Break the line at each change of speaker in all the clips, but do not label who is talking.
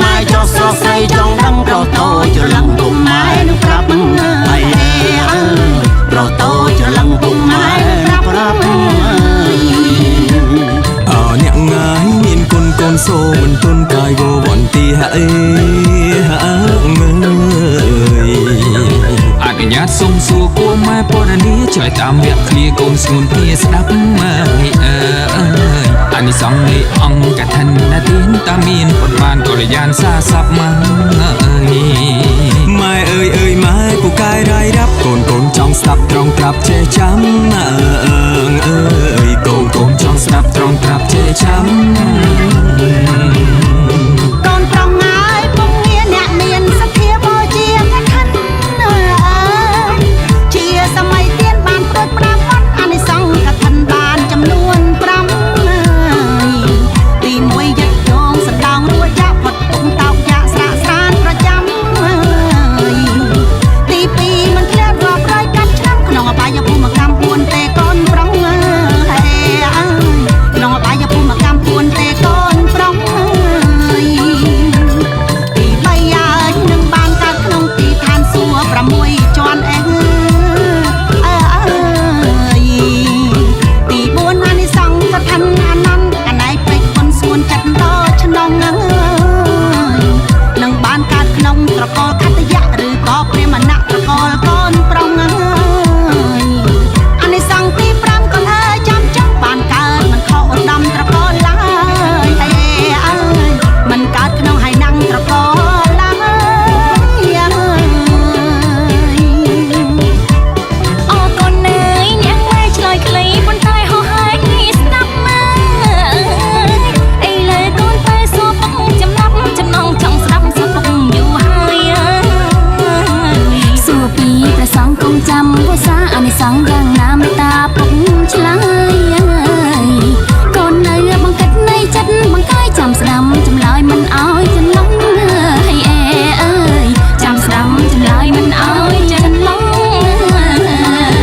ម៉ែចុះស្រស់ស្រីចង់ដឹងប្រុសតូចច្រឡឹងពុកម៉ែនឹងប្រាប់ហើយអើយប្រុសតូចច្រឡឹងពុកម៉ែនឹងប្រាប់
អើអ្នកងាយមានគុណកូនសូមិនទុនកាយវវន្ទីហើយអើយ
អនុញ្ញាតសុំសួរគួម៉ែពរនីឆ្លើយតាមវគ្គឃ្លាកូនស្ងួនគ្នាស្ដាប់មើអើយអានិសង្សនៃអង្គកឋិនទានតាមានប៉ុន្មានកល្យានសាស័ព្ទមើអើយ
ម៉ែអើយអើយម៉ែពូកែរាយរាប់កូនកូនចង់ស្ដាប់ត្រង់ត្រាប់ចេះចាំអើអើយកូនកូនចង់ស្ដាប់ត្រង់ត្រាប់ចេះចាំ
កូនប្រុងហើយពុំមានអ្នកមានសទ្ធាបូជាកឋិនអើយជាសម័យទានបានព្រួយផ្ដាំវត្តអានិសង្សកឋិនបានចំនួន5ហើយទី1យឹតយងសណ្ដោងរួចយ៉ាក់ផុតទុំតោកយ៉ាក់ស្រាក់ស្រានប្រចាំហើយទី2មិនធ្លាក់រាប់រយកាត់ឆ្នាំក្នុងអបាយភូមិកម្ម4ទេកូនប្រុងអើយក្នុងអបាយភូមិកម្ម4ទេកូនប្រុងអើយទី3ហើយនឹងបានកើតក្នុងទីឋានសួគ៌6ជាន់អេអើយទី4អានិសង្សកឋិនអនន្តកណៃពេជ្រគុណសួនចិត្តដ៏ឆ្នងអើយនឹងបានកើតក្នុងត្រកូលខត្តយៈឬក៏ព្រាហ្មណៈត្រកូលកូនប្រុងអើយអានិសង្សទី5កូនអើយចាំចាំបានកើតមិនខុសឧត្តមត្រកូលឡើយអេអើយមិនកើតក្នុងហើយណាំងត្រកូលឡើយអើយ
អរគុណអើយអ្នកម៉ែឆ្លើយខ្លីប៉ុន្តែហោះហើយស្ដាប់មើលឥឡូវកូនទៅសួរពុកចំណាប់ចំណងចង់ស្ដាប់សួរពុកយូរហើយអើយសួរពីព្រះសង្ឃគង់ចាំវសាអានិសង្សយ៉ាងណាមេត្តាពុកឆ្លើយអើយកូននៅបង្កិតនៃចិត្តបង្កាយចាំស្ដាំចម្លើយមិនអោយច្រឡំអើយអេអើយចាំស្ដាំចម្លើយមិនអោយច្រឡំអើ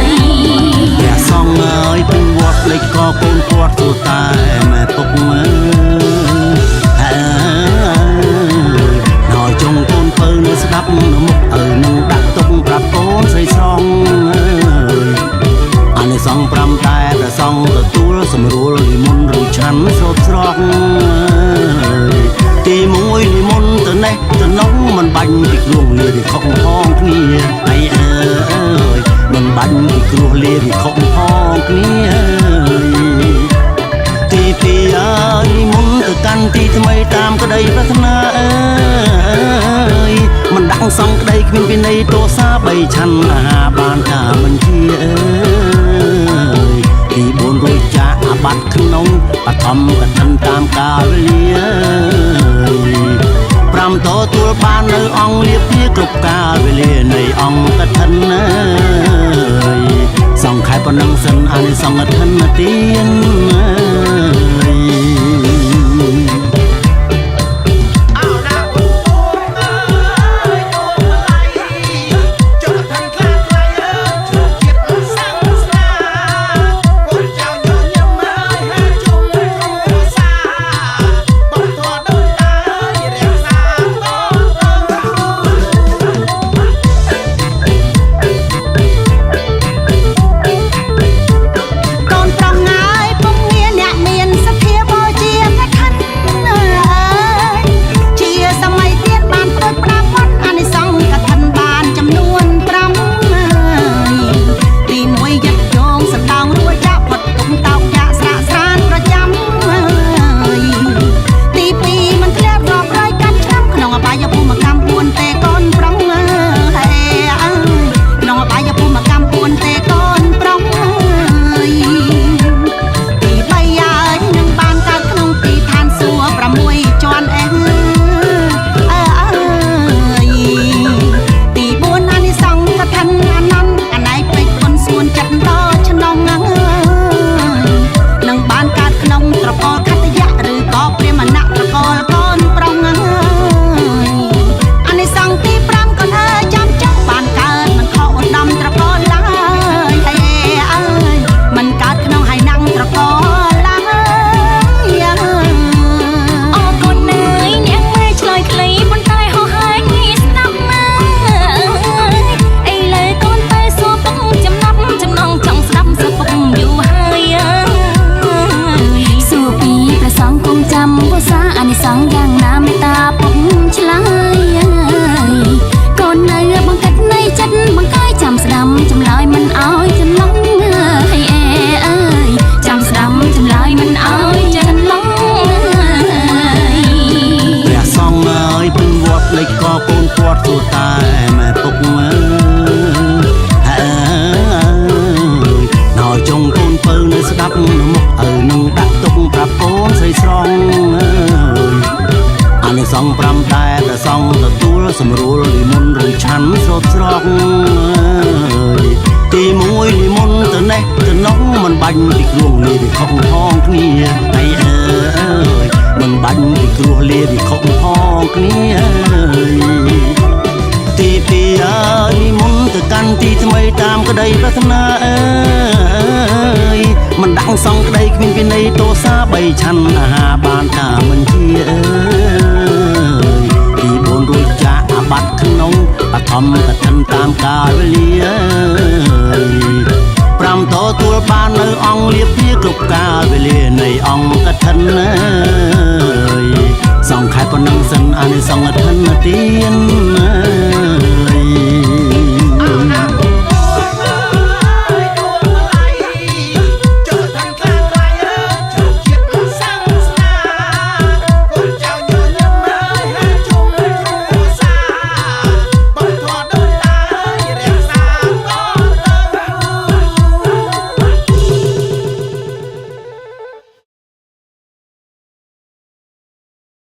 យ
ព្រះសង្ឃអើយពេញវត្តភ្លេចក៏កូនគាត់សួរតែម៉ែពុកមើអើយហើយចុងកូនពៅនៅស្ដាប់នៅមុខឪនឹងដាក់ទុកប្រាប់កូនស្រីស្រងអើយអានិសង្ស5តែព្រះសង្ឃទទួលសម្រួលនិមន្តឬឆាន់ស្រូបស្រកអើយទី1និមន្តទៅនេះទៅនោះមិនបាញ់ពីគ្រោះលាវិខុកផងគ្នាហើយអើយមិនបាញ់ពីគ្រោះលាវិខុកផងគ្នាទី2អើយនិមន្តទៅកាន់ទីថ្មីតាមក្តីប្រាថ្នាអើយមិនដាក់សង្ក្តីគ្មានវិន័យទោសាបីឆាន់អាហារបានថាមិនជាអើយទី4រួចចាកអាបត្តិក្នុងបឋមកឋិនតាមកាលវេលា5ទទួលបាននៅអង្គលាភគ្រប់កាលវេលានៃអង្គកឋិនអើយសង្ខេបប៉ុណ្ណឹងសិនអានិសង្សកឋិនទានអើយ
កូនប្រុងហើយពុំមានអ្នកមានស
គាត់សួរតែម៉ែពុកអើយហើយណយចុងកូនពៅនៅស្ដាប់នៅមុខឪនឹងដាក់ទុកប្រាប់កូនស្រីស្រង់អើយអានិសង្ស5តែប្រសងទទួលសម្រួលនិមន្តឬឆាន់ស្រូបស្រកអើយទី1និមន្តទៅនេះទៅនោះមិនបាញ់ពីគ្រោះលាវិខុកផងគ្នាហើយអើយមិនបាញ់ពីគ្រោះលាវិខុកផងគ្នាអើយទី2អើយនិមន្តទៅកាន់ទីថ្មីតាមក្តីប្រាថ្នាអើយមិនដាក់សងក្តីគ្មានវិន័យទោសាបីឆាន់អាហារបានតាមមិនជាអើយទី4រួចចាកអាបត្តិក្នុងបឋមកឋិនតាមកាលវេលាអើយ5តទួលបាននៅអង្គលាភាគ្រប់កាលវេលានៃអង្គកឋិនអើយសង្ខេបប៉ុណ្ណឹងសិនអានិសង្ឃឋិនទាន